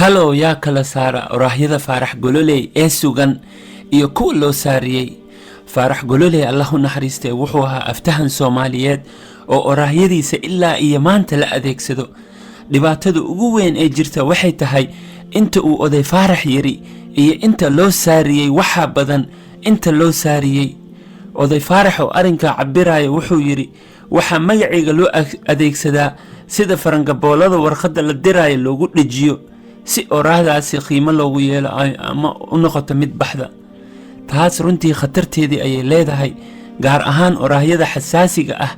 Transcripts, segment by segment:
Talow yaa kala saara oraahyada Faarax Gololey ee sugan iyo kuwa loo saariyey? Faarax Gololey, Allah u naxariistee, wuxuu ahaa aftahan Soomaaliyeed oo oraahyadiisa ilaa iyo maanta la adeegsado. Dhibaatada ugu weyn ee jirta waxay tahay inta uu oday Faarax yiri iyo inta loo saariyey waxaa badan inta loo saariyey. Oday Faarax oo arrinkaa cabiraya wuxuu yidhi: "Waxaa magacayga loo adeegsadaa sida farangaboolada warqadda la diraayo loogu dhejiyo, si oraahdaasi qiimo loogu yeelo ama u noqoto mid baxda." Taas runtii khatarteedii ayay leedahay, gaar ahaan oraahyada xasaasiga ah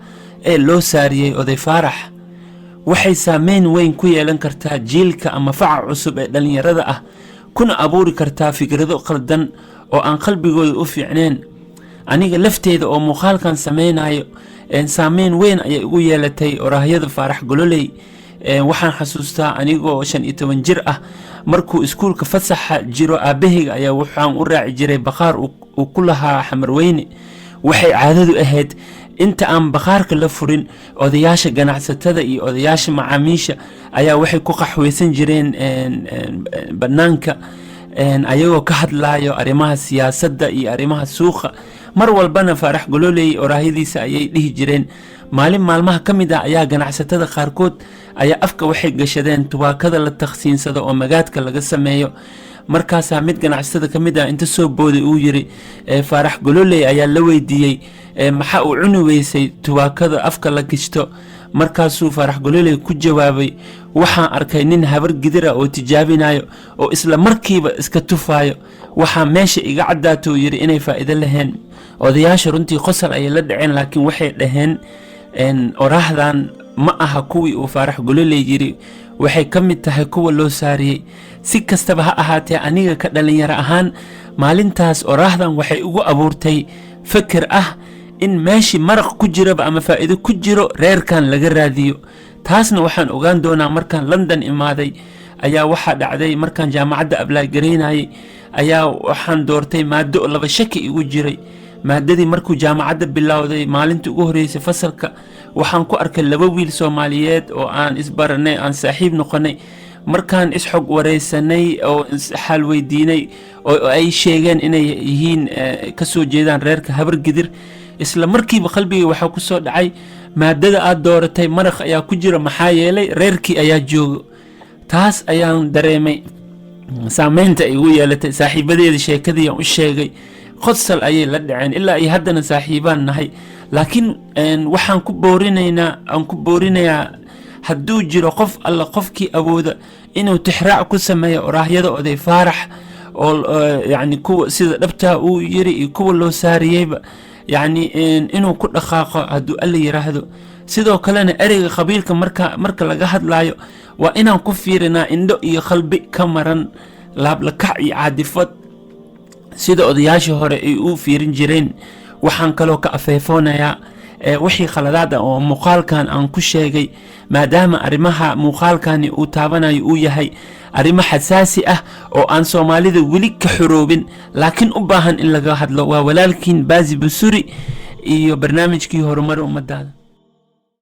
ee loo saariyey oday Faarax. Waxay saameyn weyn ku yeelan kartaa jiilka ama faca cusub ee dhallinyarada ah, kuna abuuri kartaa fikrado qaldan oo aan qalbigooda u fiicneen. Aniga lafteeda oo muuqaalkan sameynayo, saameyn weyn ayay igu yeelatay oraahyada Faarax Gololey. Waxaan xasuustaa anigoo 15 jir ah, markuu iskuulka fasaxa jiro, aabahayga ayaa waxaan u raaci jiray bakhaar uu ku lahaa Xamarweyne. Waxay caadadu ahayd inta aan bakhaarka la furin, odayaasha ganacsatada iyo odayaasha macaamiisha ayaa waxay ku qaxweysan jireen bannaanka, ayagoo ka hadlayo arrimaha siyaasadda iyo arrimaha suuqa. Mar walbana Faarax Gololey oraahyadiisa ayay dhihi jireen. Maalin maalmaha ka mid ah ayaa ganacsatada qaarkood ayaa afka waxay gashadeen tubaakada la takhsiinsado oo magaadka laga sameeyo. Markaasaa mid ganacsatada ka mid ah inta soo booday uu yiri, "Faarax Gololey ayaa la weydiiyey maxaa uu cuni weysay tubaakada afka la gishto?" Markaasuu Faarax Gololey ku jawaabay: "Waxaan arkay nin Habar Gidira oo tijaabinayo oo isla markiiba iska tufaayo. Waxaa meesha iga caddaatou yidhi inay faa'iido lahayn." Odayaasha runtii qosol ayay la dhaceen, laakiin waxay dhaheen oraahdan ma aha kuwii uu Faarax Gololey yiri, waxay ka mid tahay kuwa loo saariyey. Si kastaba ha ahaatee, aniga ka dhalinyaro ahaan, maalintaas oraahdan waxay ugu abuurtay feker ah in meeshii maraq ku jiraba ama faa'iido ku jiro reerkan laga raadiyo. Taasna waxaan ogaan doonaa markaan London imaaday. Ayaa waxaa dhacday, markaan jaamacadda apply garaynayay ayaa waxaan doortay maado laba shaki igu jiray. Maadadii markuu jaamacadda bilowday, maalintii ugu horreysay fasalka waxaan ku arkay laba wiil Soomaaliyeed oo aan isbaranay, aan saaxiib noqonay. Markaan isxog wareysanay oo isxaal weydiinay oo ay sheegeen inay yihiin kasoo jeedaan reerka Habargidir, isla markiiba qalbigay waxaa ku soo dhacay: maadada aad dooratay maraq ayaa ku jira, maxaa yeelay reerkii ayaa joogo. Taas ayaan dareemay saameynta ay igu yeelatay. Saaxiibadeeda sheekadii aan u sheegay, qodsal ayay la dhaceen. Ilaa iyo haddana saaxiibaan nahay. Laakiin waxaan ku boorinaynaa, aan ku boorinayaa, hadduu jiro qof alla qofkii awooda inuu tixraac ku sameeyo oraahyada oday Faarax oo yacni kuwa sida dhabtaa uu yiri iyo kuwa loo saariyeyba, yacni inuu ku dhaqaaqo hadduu Alla yiraahdo. Sidoo kalena ereyga qabiilka marka laga hadlayo, waa inaan ku fiirinaa indho iyo qalbi ka maran laablakac iyo caadifad, sida odayaashii hore ay u fiirin jireen. Waxaan kaloo ka afeefoonayaa wixii khaladaad ah oo muuqaalkan aan ku sheegay, maadaama arrimaha muuqaalkani uu taabanayo uu yahay arrimo xasaasi ah oo aan Soomaalida weli ka xoroobin, laakiin u baahan in laga hadlo. Waa walaalkiin Baasi Busuri iyo barnaamijkii Horumar Ummadaada.